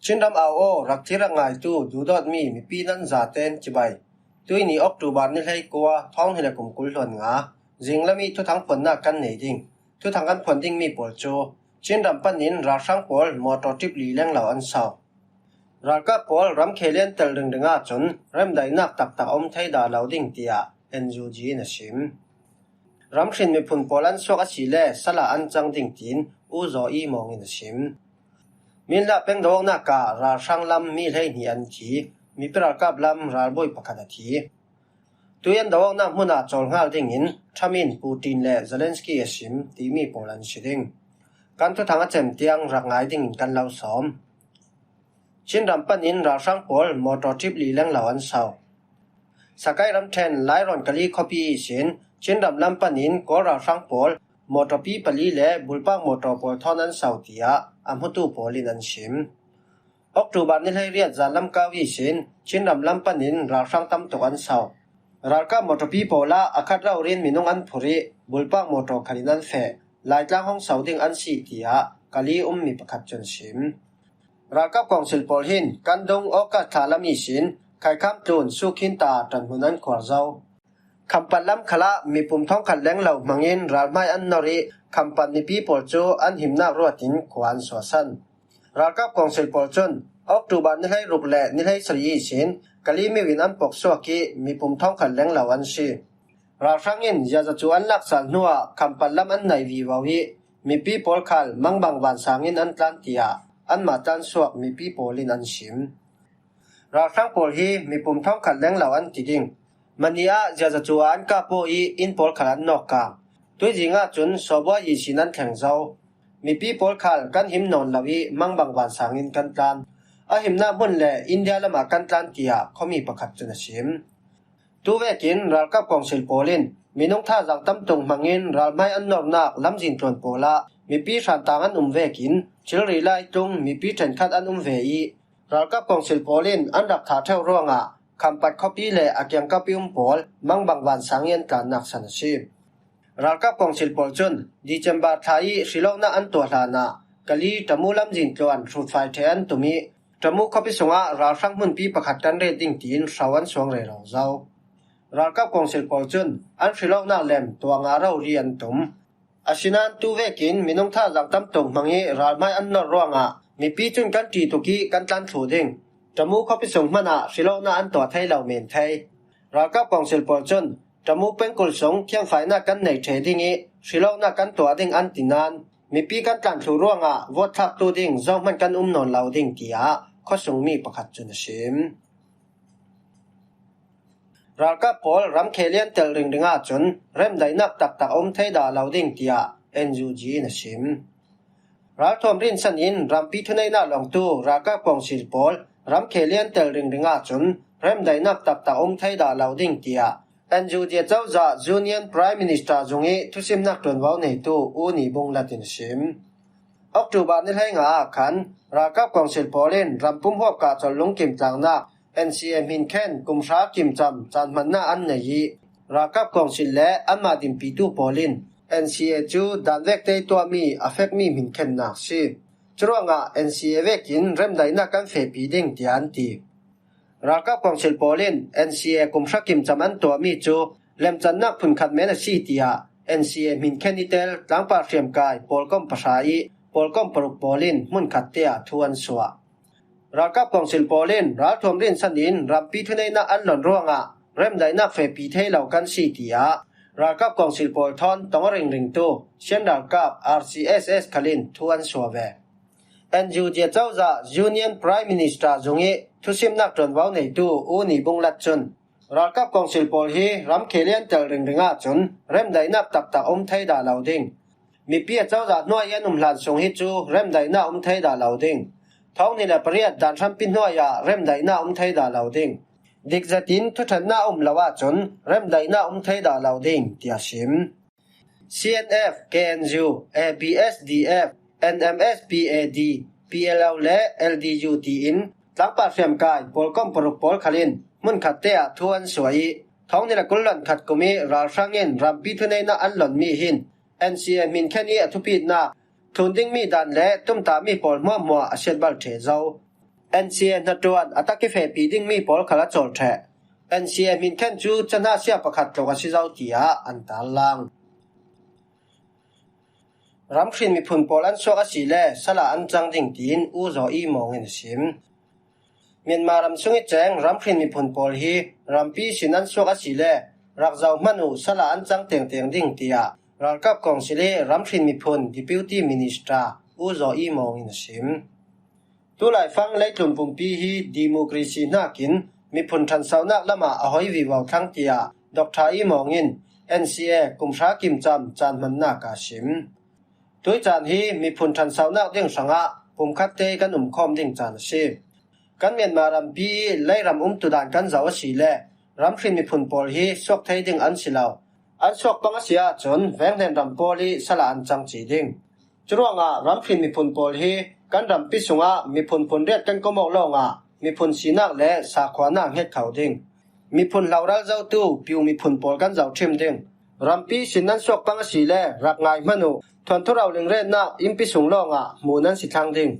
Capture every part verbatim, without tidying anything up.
Chinram au aw, rak thlir rak ngaitu duhdawtmi mipi nan zaten cibai. Tuini October ni hleikua, thawng hnih le kum kul hluan nga, zinglam i thuthang phuannak kan nei ding. Thuthang kan phuan dingmi pawl cu Chinram panin ralhrang pawl motor trip li lenglo an sau. Ralkap pawl ramkhel i an tel ringring ahcun remdaihnak taktak a um thei dah lo ding, tiah N U G in a sim. Ramhrin miphun pawl an suak asile sala an cang ding, tiin U Zaw I Mawng in a sim. Minlah peng doawknak ah ralhrang lam mi hleihnih an thi, mipi ralkap lam ralbawi pakhat a thi. Tui an doawknak hmunah cawlhngal dingin Trump in Putin le Zelensky a sim timi pawl an si ding. Kan thuthang a cem tiang rak ngai dingin kan lo sawm. Chinram panin ralhrang pawl motor trip li lenglo an sau. Sakai ramṭhen Lairawn Kali khuapi ihsin Chinram lam panin Kawl ralhrang pawl motor pi pali le bulpak motor pawl thawn an sau, tiah a hmutu pawl in an sim. October ni hleiriat zan lamkau ihsin Chinram lam panin ralhrang tam tuk an sau. Ralkap motor pi pawl ah a khat rori in minung an phurh i bulpak motor khalin an feh. Laitlang hong sau ding an si, tiah Kali ummi pakhat cun sim. Ralkap kawngsil pawl hin kan dung August thla lam ihsin Khaikham tlun sukhin ta ṭanhmun an khuar zo. Khampat lam khalah mipum thawngkhat lenglo hmangin ralhmai an nor i Khampat mipi pawl cu an himnak ruatin khua an suahsan. Ralkap kawngsil pawl cun October ni hleiruk le ni hleisarih ihsin Kali miu in an pok suak i mipum thawngkhat lenglo an si. Ralhrang in ziaza cu an laksal hnuah Khampat lam an nai vivo i mipi pawl khal mangbang vansang in an tlan, tiah anmah tlansuak mipi pawl in an sim. Ralhrang pawl hi mipum thawngkhat lenglo an ti ding. Mani ah ziaza cu ah an kap aw i inn pawl khal an nawk kang. Tuizing ahcun sawbua ihsin an thleng zo. Mipi pawl khal kan him nawn lo i mangbang vansang in kan tlan. A himnak hmun le India lamah kan tlan, tiah khuami pakhat cun a sim. Tuvekin ralkap kawngsil pawl in minung thazaang tam tuk hmangin ralhmai an nornak lamzin tluan pawl ah mipi hrantang an um vekin thilri lai tlung mipi ṭhenkhat an um ve i ralkap kawngsil pawl in an rak thah ṭheu ruangah Khampat khuapi le a kiangkap i um pawl mangbang vansang i an tlannak san a si. Ralkap kawngsil pawl cun December thla i hrilawknak an tuah hlanah Kali Tamu lamzin tluan hrutfai ṭhe an tum i Tamu khuapi sungah ralhrang hmunpi pakhat kan ret ding tiin hro an suang rero zo. Ralkap kawngsil pawl cun an hrilawknak lem tua nga rori an tum. Asinain tuvekin minung thazaang tam tuk hmang i ralhmai an nor ruangah mipi cun kan ṭi tuk i kan tlan thluh ding. Tamu khuapi sung hmanah hrilawknak an tuah thei lo men thei. Ralkap kawngsil pawl cun Tamu pengkul sung thianghfainak kan nei ṭhe ding i hrilawknak kan tuah ding an ti nain mipi kan tlan thluh ruangah vote thlaktu ding zohman kan um nawn lo ding, tiah khuasungmi pakhat cun a sim. Ralkap pawl ramkhel i an tel ringring ahcun remdaihnak taktak a um thei dah lo ding, tiah N U G in a sim. Ralthuam rinsan in rampi thuneihnak lawngtu ralkap kawngsil pawl ramkhel i an tel ringring ahcun remdaihnak taktak a um thei dah lo ding, tiah N U G cozah Union Prime Minister zung i thusimnak ṭuanvo neitu U Ni Bung Lat in a sim. October ni hleinga ah khan ralkap kawngsil pawl in rampum huap kah colh lungkim tlangnak N C A hminkhen kum hra kimcam caan hmannak an nei i ralkap kawngsil le anmah dinpitu pawl in N C A cu danvek te i tuahmi a fekmi hminkhennak si. Curuangah N C A vekin remdaihnak kan fehpi ding, tiah an ti. Ralkap kawngsil pawl in N C A kum hra kimcam an tuahmi cu lemcannak phunkhat men a si, tiah N C A hminkhen i tel tlangpar hriamkai pawlkom pahra i pawlkom paruk pawl in hmunkhat te ah thu an suah. Ralkap kawngsil pawl in ralthuam rinsan in rampi thuneihnak an lon ruangah remdaihnak fehpi thei lo kan si, tiah ralkap kawngsil pawl thawn tong a ringringtu Shan ralkap R C S S khal in thu an suah ve. N U G cozah Union Prime Minister zung i thusimnak ṭuanvo neitu U Ni Bung Lat cun ralkap kawngsil pawl hi ramkhel i an tel ringring ahcun remdaihnak taktak a um thei dah lo ding. Mipi a cozah hnuai i an um hlan sung hi cu remdaihnak a um thei dah lo ding. Thawng hnih le pariat dan hrampi hnuai ah remdaihnak a um thei dah lo ding. Dik zetin thuṭhennak a um lo ahcun remdaihnak a um thei dah lo ding, tiah sim. C N F, K N U, A B S D F, N M S P A D, P L O le L D U tiin tlangpar hriamkai pawlkom paruk pawl khal in hmunkhat te ah thu an suah i thawng hnih le kul hluan khat kum i ralhrang in rampi thuneihnak an lonmi hin N C A hminkhen i a thupitnak, thlun dingmi dan le tumtahmi pawl hmuahhmuah a siatbal ṭhe zo. N C A hnaṭuan a tak i fehpi ding mi pawl khal a cawl ṭheh. N C A hminkhen cu cahna sia pakhat tluk a si zo, tiah an tarlang. Ramhrin miphun pawl an suak asile sala an cang ding, tiin U Zaw I Mawng in a sim. Myanmar ram sung i ceng ramhrin miphun pawl hi rampi sin an suak asile rak zoh hmanh uh sala an cang tengteng ding, tiah ralkap kawngsil i ramhrin miphun Deputy Minister U Zaw I Mawng in a sim. Tulaifang leitlun pumpi hi democracy hnakin miphun ṭhansonak lamah a hoi vivo thlang, tiah Doctor I Mawng in N C A kum hra kimcam caan hmannak ah a sim. Tui caan hi miphun ṭhansonak ding hrangah pumkhat te kan umkhawm ding caan a si. Kan Myanmar rampi i leiram umtudan kan zoh asile ramhrin miphun pawl hi suak thei ding an si lo. An suak pang a si ahcun venghnen ram pawl i sala an cang ci ding. Curuangah ramhrin miphun pawl hi kan rampi sungah miphun phunriat kan kom awk lawngah miphun sinak le sakhuanak hnget kho ding. Miphun hloral zotu piu miphun pawl kan zoh ṭhim ding. Rampi sin nan suak pang asile rak ngai hmanh uh, thuanthu rauling retnak innpi sung lawngah hmuh nan si thlang ding.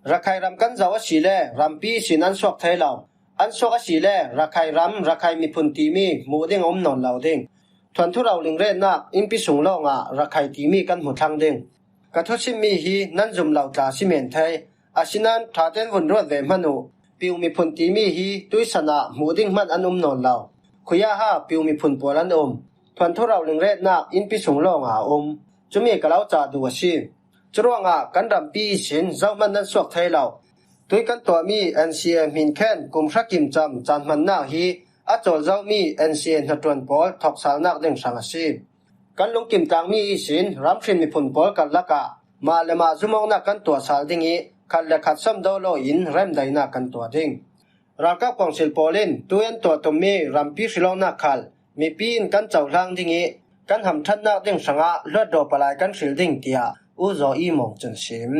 Rakhai ram kan zoh asile rampi sin an suak thei lo. An suak asile Rakhai ram, Rakhai miphun timi hmuh ding a um nawn lo ding. Thuanthu rauling retnak innpi sung lawngah Rakhai timi kan hmu thlang ding. Ka thusimmi hi nan zum lo tla si men thei. Asinain ṭha tein vun ruat ve hmanh uh. Piu miphun timi hi tuisan ah hmuh ding hmanh an um nawn lo. Khuyaha piu miphun pawl an um. Thuanthu rauling retnak innpi sung lawngah a um. Cumi ka lo cah duh a si. Curuangah kan rampi ihsin zohman nan suak thei lo. Tui kan tuahmi N C A hminkhen kum hra kimcam caan hmannak hi a cawl zomi N C A hnaṭuan pawl thawksalnak ding hrang a si. Kan lungkim tlangmi ihsin ramhrin miphun pawl karlak ah mah le mah zumawknak kan tuah sal ding i khat le khat samdaw law in remdaihnak kan tuah ding. Ralkap kawngsil pawl in tu an tuah tummi rampi hrilawknak khal mipi in kan cohlang ding i kan hamṭhatnak ding hrangah hluatdaw palai kan hril ding, tiah U Zaw I Mawng cun a sim.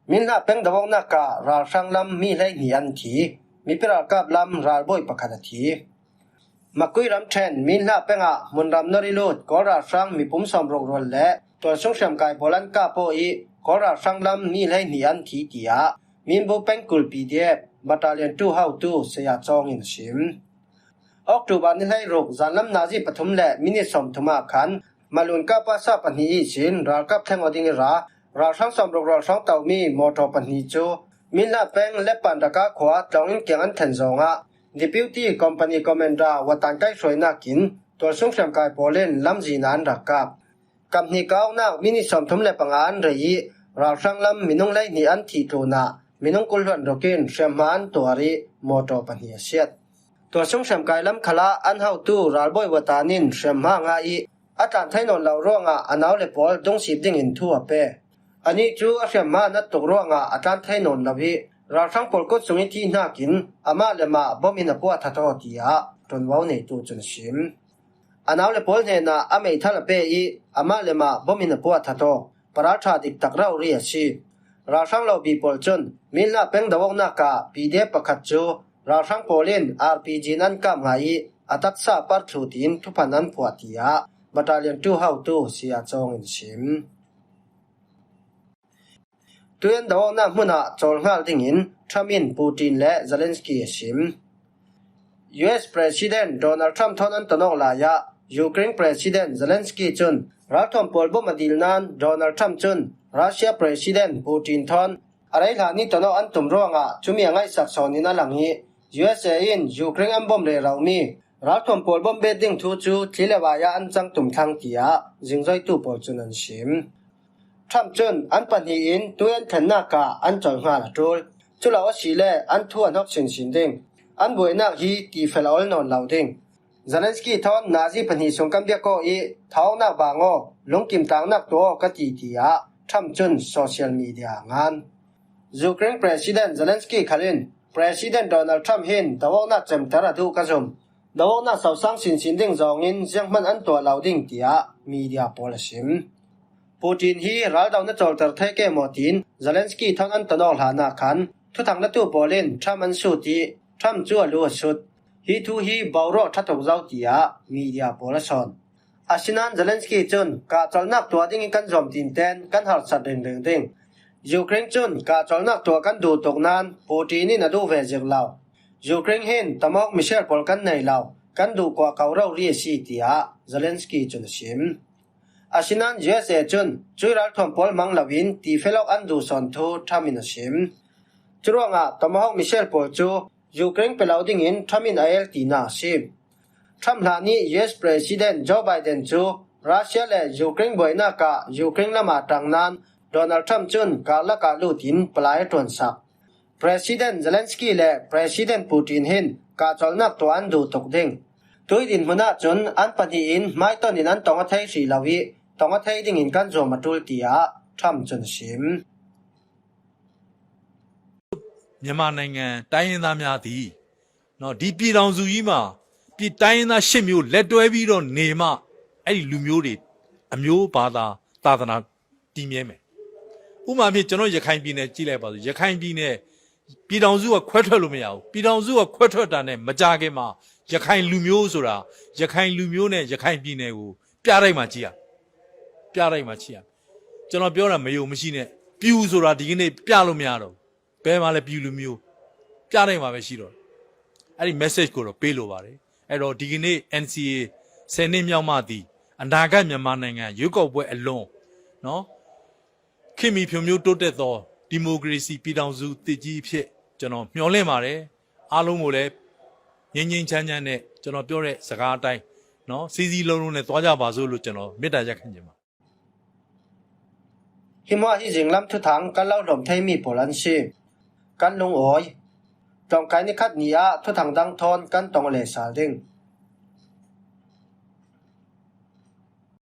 Minhlah peng doawknak ah ralhrang lam mi hleihnih an thi. Mipi ralkap lam ralbawi pakhat a thi. Makui ramṭhen Minhlah peng ah hmunram nor i lut Kawl ralhrang mipum sawmruk rual le tualsung hriamkai pawl an kap aw i Kawl ralhrang lam mi hleihnih an thi, tiah Minbu pengkul P D F Battalion two hotu Saya Cawng in a sim. October ni hleiruk zanlam nazi pathum le minit sawmthum ah khan Malun kapa sa pahnih ihsin ralkap thleng aw ding i ra, ralhrang sawmruk ralhrang tomi mawṭaw pahnih cu Minhlah peng Lepan Raka khua tlawnginn kiang an thlen zawngah Deputy Company Commander Watan Kai hruainak in tualsung hriamkai pawl in lamzin ah an rak kap. Kap hnih ka aunak minit sawmthum le panga an rei i ralhrang lam minung hleihnih an thih tlunah minung kul hluan ruk in hriamhma an tuar i mawṭaw pahnih a siat. Tualsung hriamkai lam khalah an hotu ralbawi Watan in hriamhma a ngah i a tlan thei nawn lo ruangah a nau le pawl dungsip dingin thu a pe. Anih cu a hriamhma a nat tuk ruangah a tlan thei nawn lo i ralhrang pawl kut sung i thih hnakin amah le mah bom in a puah that aw, tiah ṭuanvo neitu cun a sim. A nau le pawl hnenah a meithal a pe i amah le mah bom in a puah that aw. Paralṭha diktak rori a si. Ralhrang lobi pawl cun Minhlah peng doawknak ah P D F pakhat cu ralhrang pawl in R P G in an kap ngai i a taksa par thluh tiin thuphan an phuah, tiah Battalion two hotu Saya Cawng in a sim. Tuyan doawknak hmun ah cawlhngal dingin Trump in Putin le Zelensky a sim. U S President Donald Trump thawn an ton awk lai ah Ukraine President Zelensky cun ralthuam pawl bom a dil nain Donald Trump cun Russia President Putin thawn a rei hlan i ton awk an tum ruangah cumi a ngaihsak sawn in a lang i U S A in Ukraine an bom reromi ralthuam pawl bom bet ding thu cu thli le vai ah an cang tum thlang, tiah zingzoitu pawl cun an sim. Trump cun an pahnih in tuyan thlennak ah an cawlhngal a ṭul. Culo asile an thu an hawk sinsin ding. An buainak hi tifel a ol nawn lo ding. Zelensky thawn nazi pahnih sung kan biak aw i thawknak bang aw, lungkim tlangnak tuah aw ka ti, tiah Trump cun social media ah ngan. Ukraine President Zelensky khal in President Donald Trump hin doawknak cemter a duh ka zum. Doawknak sosang sinsin ding zawngin zianghman an tuah lo ding, tiah media pawl a sim. Putin hi raldo na cawlter thei ke maw tiin Zelensky thawn an ton awk hlanah khan thuthang latu pawl in Trump an sut i Trump cu a lu a sut. Hi thu hi boruak ṭha tuk zo, tiah media pawl a sawn. Asinain Zelensky cun kah colhnak tuah ding i kan zawm tinten kan harsat ringring ding. Ukraine cun kah colnak tuah kan duh tuk nain Putin in a duh ve zir lo. Ukraine hin Tomahawk missile pawl kan nei lo, kan duh kuah ko rori a si, tiah Zelensky cun a sim. Asinain U S A cun cuih ralthuam pawl mang loin tifel awk an duh sawn thu Trump in a sim. Curuangah Tomahawk missile pawl cu Ukraine pe lo dingin Trump in a el tinak a si. Trump hlan ih U S President Joe Biden cu Russia le Ukraine buainak ah Ukraine lam aa ṭang nain Donald Trump cun karlak ah lut in palai a ṭuansak. President Zelensky le President Putin hin kah colnak tuah an duh tuk ding. Tuih dinhmun ah cun an pahnih in hmaiton in an tong a thei hrih lo ih tong a thei dingin kan zuam a ṭul, tiah Trump cun a sim. မြန်မာနိုင်ငံတိုင်းရင်းသားများသည်နော်ဒီပြည်ထောင်စုကြီးမှာပြည်တိုင်းရင်းသားရှစ်မျိုးလက်တွဲပြီးတော့နေမှအဲ့ဒီလူမျိုးတွေအမျိုးဘာသာသာသနာတည်မြဲမယ်ဥပမာဖြင့်ကျွန်တော်ရခိုင်ပြည်နယ်ကြည့်လိုက်ပါဆိုရခိုင်ပြည်နယ်ပြည်ထောင်စုကခွဲထွက်လို့မရဘူးပြည်ထောင်စုကခွဲထွက်တာနဲ့မကြခင်မှာရခိုင်လူမျိုးဆိုတာရခိုင်လူမျိုးနဲ့ရခိုင်ပြည်နယ်ကိုပြတိုက်မှာကြည့်ရပြတိုက်မှာကြည့်ရကျွန်တော်ပြောတာမယုံမရှိနဲ့ပြူဆိုတာဒီကနေ့ပြလို့မရတော့ဘူးဘယ်မှာလဲပြည်လူမျိုးပြတိုက်မှာပဲရှိတော့အဲ့ဒီ message ကိုတော့ပေးလိုပါတယ်အဲ့တော့ဒီကနေ့ NCA ဆယ်နှစ်မြောက်မှသည်အနာဂတ်မြန်မာနိုင်ငံရွေးကောက်ပွဲအလွန်နော်ခင်မီဖြိုမျိုးတိုးတက်သောဒီမိုကရေစီပြည်ထောင်စုသစ်ကြီးအဖြစ်ကျွန်တော်မျှော်လင့်ပါတယ်အားလုံးကိုလည်းငြိမ်းငြိမ်းချမ်းချမ်းနဲ့ကျွန်တော်ပြောတဲ့စကားအတိုင်းနော်စီစီလုံးလုံးနဲ့သွားကြပါစို့လို့ကျွန်တော်မေတ္တာရပ်ခံချင်ပါ Hi hmuah hi zinglam thuthang kan lo hlawm theimi pawl an si. Kan lungawi. Tlawngkai ni khat ni ah thuthang dang thawn kan tong leh sal ding.